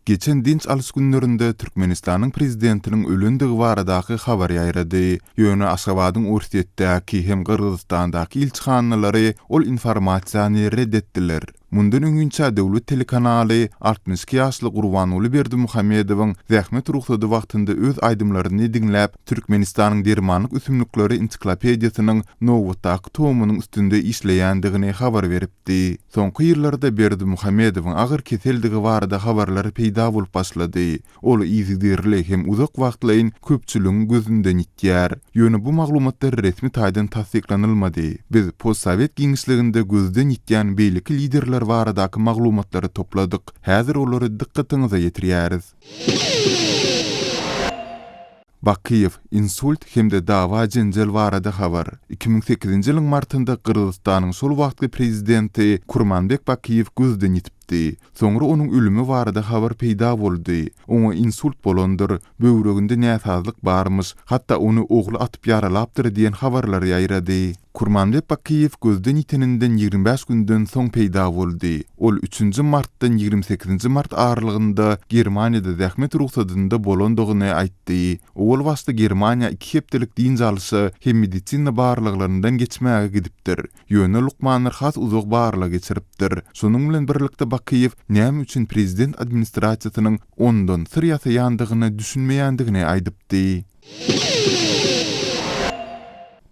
Geçen dynç alyş günlerinde Türkmenistanyň prezidentiniň ölendigi baradaky habar ýaýrady. Ýöne Aşgabadyň Orsýetdäki hem Gyrgyzystandaky ilçihanalary ol informasiýany ret etdiler. Mundan öňinçä döwlet telekanaly 62 ýaşly Gurbanguly Berdimuhamedowyň zähmet rugsady wagtynda öz aýdymlaryny diňläp, Türkmenistanyň dermanlyk ösümlikleri ensiklopediýasynyň nobatdaky tomunyň üstünde işleýändigini habar beripdi. Soňky ýyllarda Berdimuhamedowyň agyr keseldigi barada habarlar peýda bolup başlady. Ol yzygiderli hem uzak wagtlaýyn köpçüligiň gözünden ýitýär. Ýöne bu maglumatlar resmi taýdan tassyklanylmady. Biz postsowet giňişliginde gözden ýitýän beýleki liderler baradaky maglumatlary topladyk. Häzir olary dykgatyňyza ýetirýäris. Bakyýew, insult hem-de dawa-jenjel barada habar. 2008-nji ýylyň martynda Gyrgyzystanyň şol wagtky prezidenti Kurmanbek Bakyýew gözden ýitipdi. Soňra onuň ölümi barada habar peýda boldy. Oňa insult bolandyr, böwreginde näsazlyk barmyş, hatda ony ogly atyp ýaralapdyr diýen habarlar ýaýrady. Kurmanbek Bakyýew gözden ýiteninden 25 günden soň peýda boldy. Ol üçünji martdan 28-nji mart aralygynda Germaniýada zähmet rugsadynda bolandygyny aýtdy. Owal başda Germaniýa iki hepdelik dynç alşa hem medisina barlaglaryndan geçmäge gidipdir. Ýöne lukmanlar has uzak barlag geçiripdir. Şonuň bilen birlikde Bakyýew näme üçin prezident administrasiýasynyň ondan syr ýasaýandygyna düşünmeýändigini aýdypdy.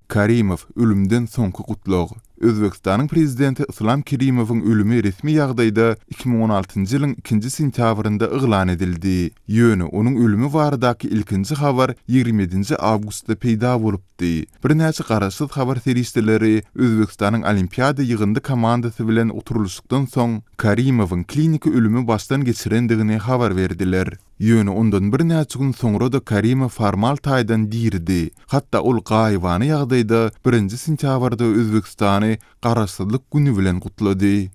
Karimow, ölümden soňky gutlag. Özbegistanyň prezidenti Yslam Kerimowyň ölümi resmi ýagdaýda 2016-njy ýylyň ikinji sentýabrynda yglan edildi. Ýöne onuň ölümi baradaky ilkinji habar 27-nji awgustda peýda bolupdy. Birnäçe garaşsyz habar serişdeleri Özbegistanyň Olimpiada ýygyndy komandasy bilen oturylyşykdan soň Karimowyň kliniki ölümi başdan geçirendigini habar berdiler. Ýöne ondan birnäçe gün soňra-da Karimow formal taýdan diridi. Hatda ol gaýybana ýagdaýda birinji sentýabrda Özbegistany Garaşsyzlyk güni bilen gutlady.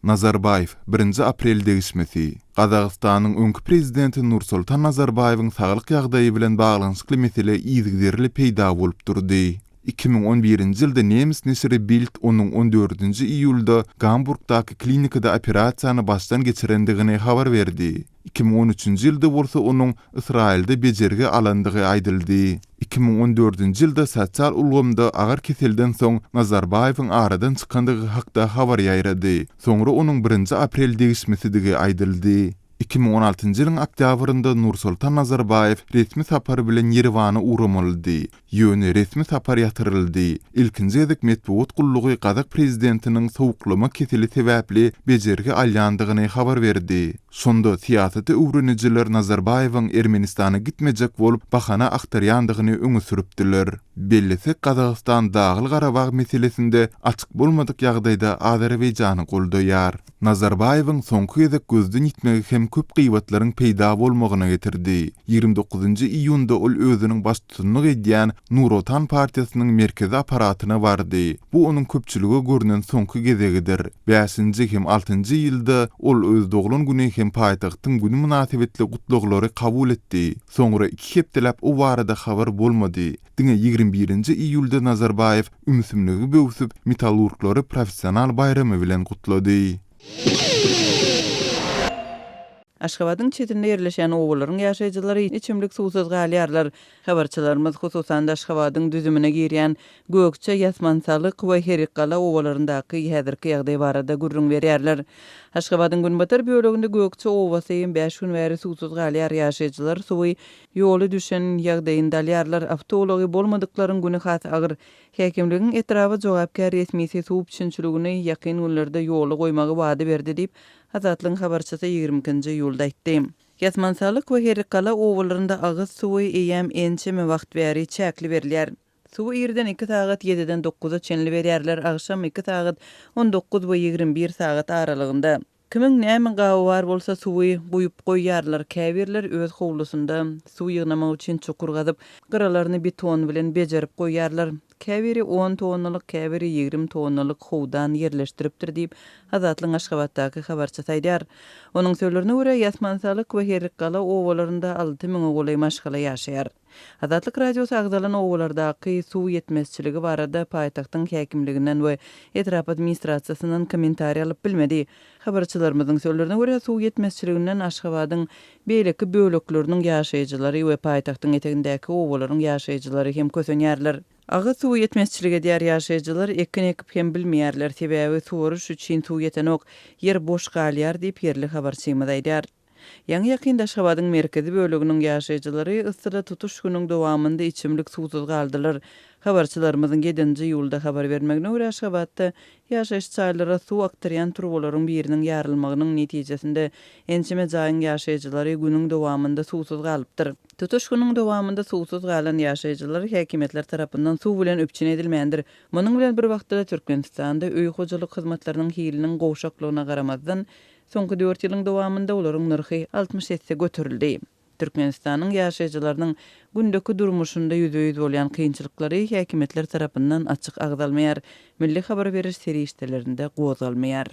Nazarbaýew, birinji aprel degişmesi. Gazagystanyň öňki prezidenti Nursultan Nazarbaýewiň saglyk ýagdaýy bilen baglanyşykly mesele yzygiderli peýda bolup durdy. 2011-nji ýylda nemes neşiri Bild onuň on dördünji iýulda Gamburgdaky klinikada operasiýany başdan geçirendigini habar berdi. 2013-nji ýylda bolsa onuň Ysraýylda bejergi alandygy aýdyldy. 2014-nji ýylda sosial ulgamda agyr keselden soň Nazarbaýewiň aradan çykandygy hakda habar ýaýrady. Soňra onuň birinji aprel degişmesidigi aýdyldy. 2016-njy ýylyň oktýabrynda Nursultan Nazarbaýew resmi sapar bilen Ýerewana ugramalydy. Ýöne resmi sapar ýatyryldy. Ilkinji gezek metbugat gullugy gazak prezidentiniň sowuklama keseli sebäpli bejergi alýandygyny habar berdi. Şonda syýasaty öwrenijiler Nazarbaýewiň Ermenistana gitmejek bolup bahana agtarýandygyny öňe sürüpdiler. Bellesek, Gazagystan Dagly-Garabag meselesinde açyk bolmadyk ýagdaýda Azerbaýjany goldaýar. Nazarbaýewiň soňky gezek gözden ýitmegi hem köp gybatlaryň peýda bolmagyna getirdi. 29-njy iýunda ol özüniň baştutanlyk edýän Nur Otan partiýasynyň merkezi apparatyna bardy. Bu onuň köpçülige görnen soňky gezegidir. Bäşinji hem altynjy iýulda ol öz doglan güni hem paýtagtyň güni mynasybetli gutlaglary kabul etdi. Soňra iki hepdeläp o barada habar bolmady. Diňe 21-nji iýulda Nazarbaýew ümsümligi böwsüp, metallurglary professional baýramy bilen gutlady. Aşgabadyň çetinde ýerleşýän obalaryň ýaşaýjylary içimlik suwsuz galýarlar. Habarçylarymyz, hususan-da, Aşgabadyň düzümine girýän Gökje, Ýasmansalyk we Herikgala obalaryndaky häzirki ýagdaý barada gürrüň berýärler. Aşgabadyň günbatar böleginde Gökje obasy bäş gün bäri suwsuz galýar, ýaşaýjylar suwy Ýoly düşen ýagdaýynda alýarlar. Awtoulagy bolmadyklaryň güni has agyr. Häkimligiň etraba jogapkär resmisi suw üpjünçiligini ýakyn günlerde ýola goýmagy wada berdi diýip, Azatlygyň habarçysy 22-nji iýulda aýtdy. Ýasmansalyk we Herrikgala obalarynda agyz suwy eýýäm ençeme wagt bäri çäkli berilýär. Suwy irden iki sagat ýediden dokuza çenli berýärler, agşam iki sagat 19 we 21 sagat aralygynda. Kimiň näme gaby bar bolsa suwy guýup goýýarlar, käbirler öz howlusynda suw ýygnamak üçin çukur gazyp, gyralaryny beton bilen bejerip goýýarlar. Käbiri on tonnalyk, käbiri 20 tonnalyk howdan ýerleşdiripdir diýip, Azatlygyň Aşgabatdaky habarçysy aýdýar. Onuň sözlerine görä, Ýasmansalyk we Herrikgala obalarynda alty müňe golaý maşgala ýaşaýar. Azatlyk Radiosy agzalan obalardaky suw ýetmezçiligi barada paýtagtyň häkimliginden we etrap administrasiýasyndan kommentariý alyp bilmedi. Habarçylarymyzyň sözlerine görä, suw ýetmezçiliginden Aşgabadyň beýleki bölekleriniň ýaşaýjylary we paýtagtyň etegindäki obalaryň ýaşaýjylary hem kösenýärler. Agyz suwy ýetmezçilik edýär, ýaşaýjylar ekin ekip hem bilmeýärler, sebäbi suwaryş üçin suw ýetenok, ýer boş galýar diýip, ýerli habarçymyz aýdýar. Ýaňy-ýakynda Aşgabadyň merkezi böleginiň ýaşaýjylary yssyda tutuş günüň dowamynda içimlik suwsuz galdylar. Habarçylarymyzyň ýedinji iýulda habar bermegine görä, Aşgabatda ýaşaýyş jaýlara suw akdyrýan turbalaryň biriniň ýarylmagynyň netijesinde ençeme jaýyň ýaşaýjylary günüň dowamynda suwsuz galypdyr. Tutuş günüň dowamynda suwsuz galan ýaşaýjylar häkimiýetler tarapyndan suw bilen üpjün edilmändir. Munuň bilen bir wagtda-da Türkmenistanda öý hojalyk hyzmatlarynyň hiliniň gowşaklygyna garamazdan, soňky dört ýylyň dowamynda olaryň nyrhy 60 esse göterildi. Türkmenistanyň ýaşaýjylarynyň gündeki durmuşynda ýüzbe-ýüz bolýan kynçylyklary häkimiýetler tarapyndan açyk agzalmaýar, milli habar beriş serişdelerinde gozgalmaýar.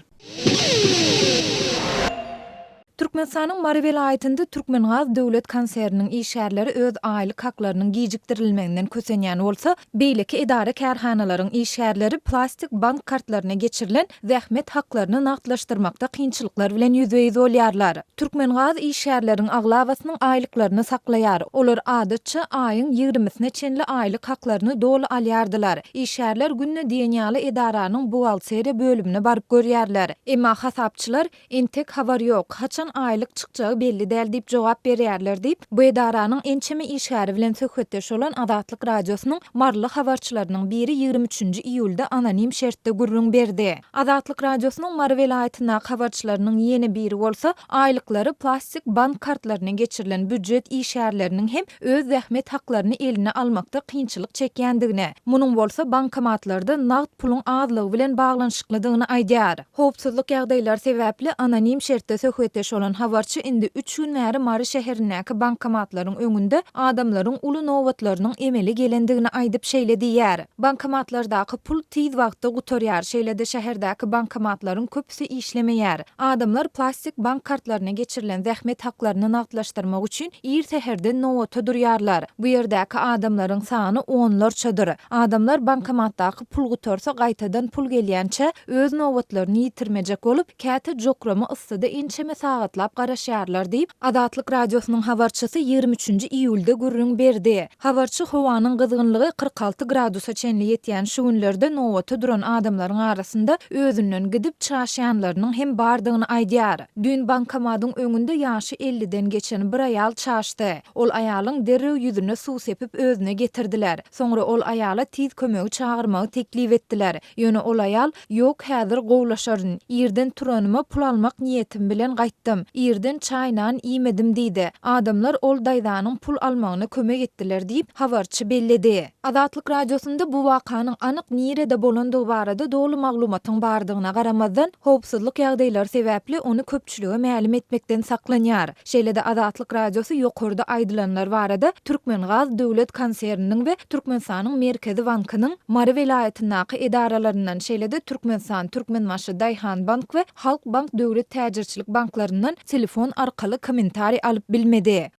Türkmenistanyň Mary welaýatynda Türkmengaz döwlet konserniniň işgärleri öz aýlyk haklarynyň gijikdirilmeginden kösenýän bolsa, beýleki edara-kärhanalaryň işgärleri plastik bank kartlaryna geçirilen zähmet haklaryny nagtlaşdyrmakda kynçylyklar bilen ýüzbe-ýüz bolýarlar. Türkmengaz işgärleriň aglabasynyň aýlyklaryny saklaýar. Olar adatça aýyň ýigrimisine çenli aýlyk haklaryny doly alýardylar. Işgärler günde diýen ýaly edaranyň buhgalteriýa bölümine baryp görýärler. Emma hasapçylar Entek habar ýok, haçan aýlyk çykjagy belli däl diýip jogap berýärler diýip, bu edaranyň ençeme işgäri bilen söhbetdeş bolan Azatlyk Radiosynyň maryly habarçylarynyň biri 23 nji iýulda anonim şertde gürrüň berdi. Azatlyk Radiosynyň Mary welaýatyndaky habarçylarynyň ýene biri bolsa, aýlyklary plastik bank kartlaryna geçirilen býujet işgärleriniň hem öz zähmet haklaryny eline almakda kynçylyk çekýändigini, munuň bolsa bankomatlarda nagt puluň azlygy bilen baglanyşyklydygyny aýdýar. Howpsuzlyk ýagdaýlary sebäpli anonim şertde söhbetdeş bolan habarçy indi üç gün bäri Mary şäherindäki bankomatlaryň öňünde adamlaryň uly nobatlarynyň emele gelendigini aýdyp şeýle diýýär, Bankomatlardaky pul tiz wagtda gutarýar, şeýle-de şäherdäki bankomatlaryň köpüsi işlemeýär. Adamlar plastik bank kartlaryna geçirilen zähmet haklaryny nagtlaşdyrmak üçin ir säherden nobata durýarlar. Bu ýerdäki adamlaryň sany onlarçadyr. Adamlar bankomatdaky pul gutarsa gaýtadan pul gelýänçä öz nobatlaryny ýitirmejek bolup, käte jokrama yssyda ençeme sagatlap garaşýarlar diýip, Azatlyk Radiosynyň habarçysy 23 nji iýulda gürrüň berdi. Habarçy howanyň gyzgynlygy 46 gradusa çenli ýetýän şu günlerde nobata duran adamlaryň arasynda özünden gidip çaşýanlarynyň hem bardygyny aýdýar. Düýn bankomadyň öňünde ýaşy elliden geçen bir aýal çaşdy. Ol aýalyň derrew ýüzüne suw sepip özüne getirdiler. Soňra ol aýala tiz kömegi çagyrmagy teklip etdiler. Ýöne ol aýal, Ýok, häzir gowulaşaryn. Irden turanyma pul almak niýetim bilen gaýtdym. Irden çaý-nan iýmedim diýdi. Adamlar ol daýzanyň pul almagyna kömek etdiler diýip, habarçy belledi. Azatlyk Radiosynda bu wakanyň anyk nirede bolandygy barada doly maglumatyň bardygyna garamazdan, howpsuzlyk ýagdaýlary sebäpli ony köpçülige mälim etmekden saklanýar. Şeýle-de Azatlyk Radiosy ýokarda aýdylanlar barada Türkmengaz döwlet konserniniň we Türkmenistanyň Merkezi bankynyň Mary welaýatyndaky edaralaryndan, şeýle-de Türkmenistan, Türkmenbaşy, Daýhanbank we Halkbank döwlet täjirçilik banklaryndan telefon arkaly kommentariý alyp bilmedi.